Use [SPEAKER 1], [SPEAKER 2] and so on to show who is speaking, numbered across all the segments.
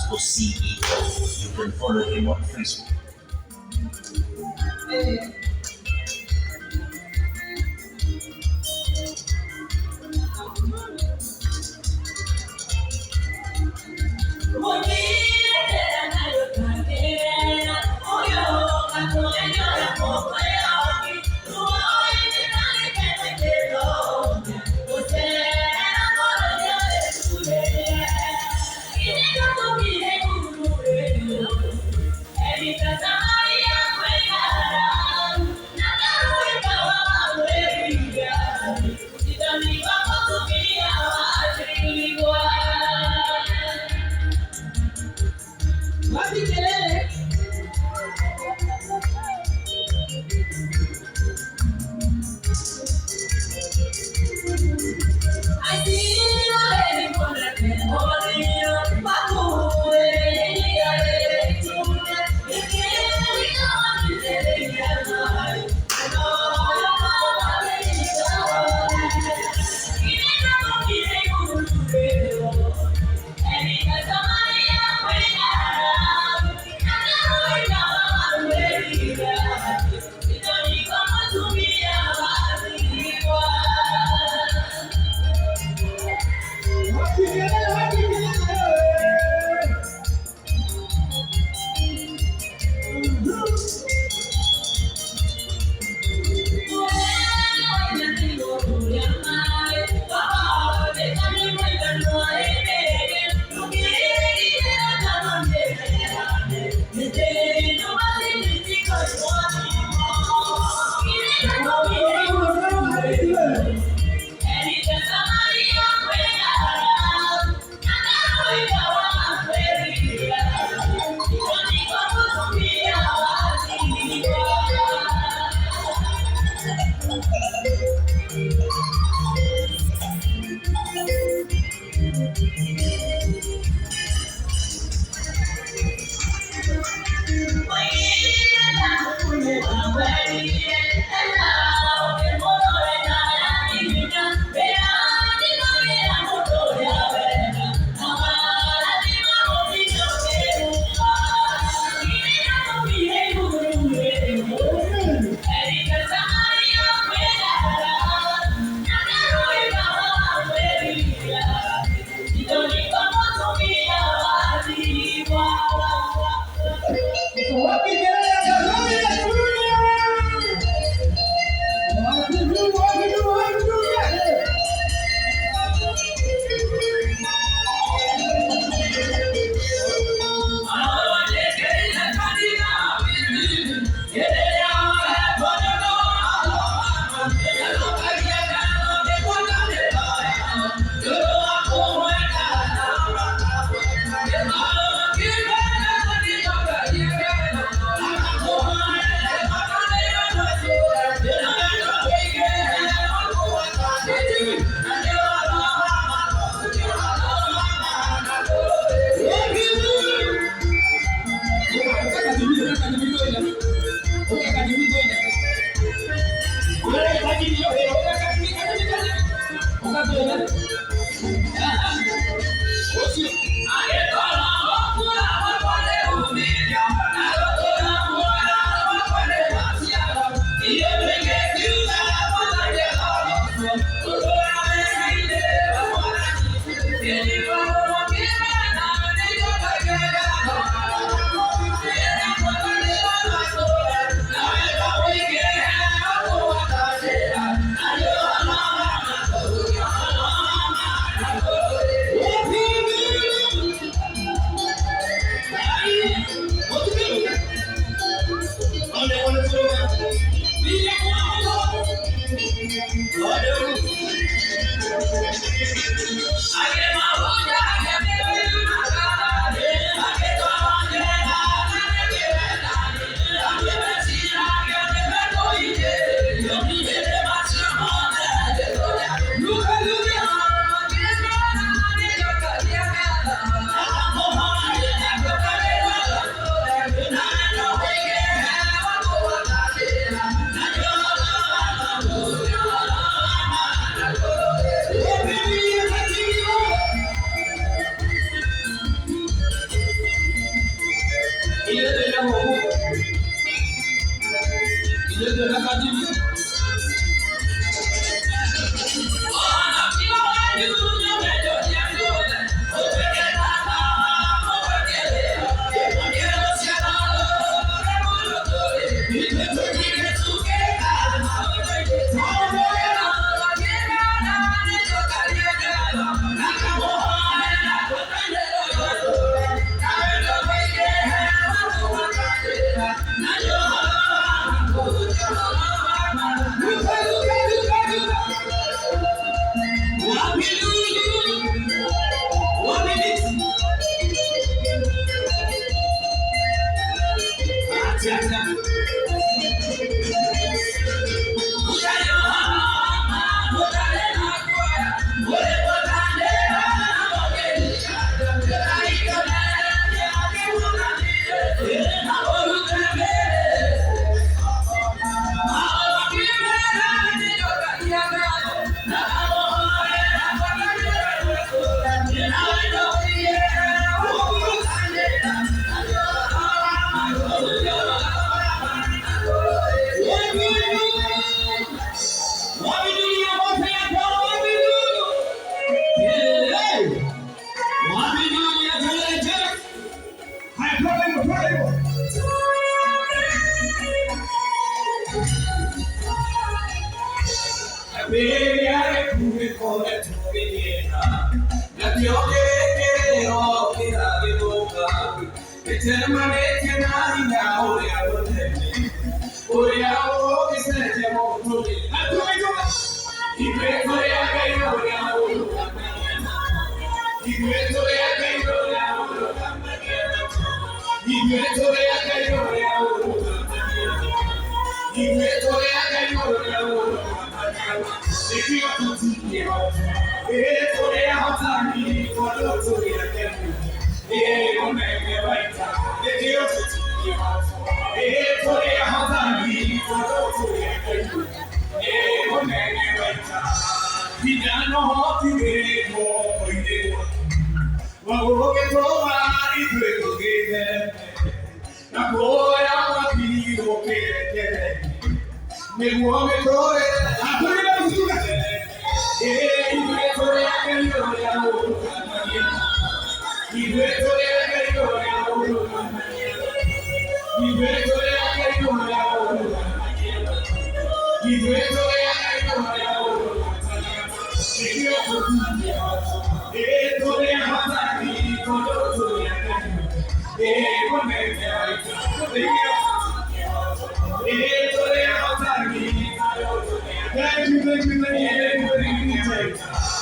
[SPEAKER 1] underscore CEO. You can follow him on Facebook.
[SPEAKER 2] Wapi kelele?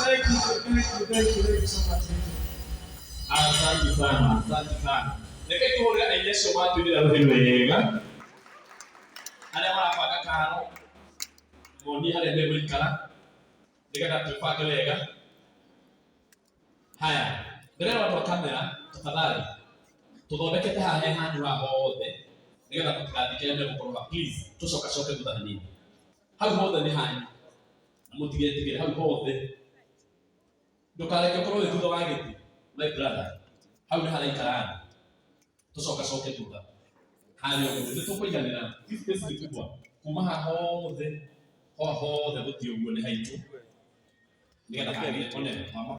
[SPEAKER 3] Thank you so much.
[SPEAKER 4] Asante sana, asante sana. Reke tuhurire aini acio matwĩrĩra rũhĩ wega arĩa marabanga karo monie harĩa megũikara nĩgetha twĩbange wega. Haya, ndĩrera andũ a kamera tafadhali tũthondekete haha he handũ haha hothe nĩgetha mũtigathiĩ kĩrĩa megũkorwo please tũcokacoke thutha hanini. Hau hothe nĩ hanyu na mũtigetigĩre hau hothe ndũkareke ũkorwo wĩ thutha wa gĩtĩ my brother hau nĩ haraikara andũ tũcokacoke thutha harĩa ũguo nĩ tũkũiganĩra. This space nĩ kubwa kuma haha hothe haha hothe gũthiĩ ũguo nĩ haitũ nĩgetha hagĩre onene.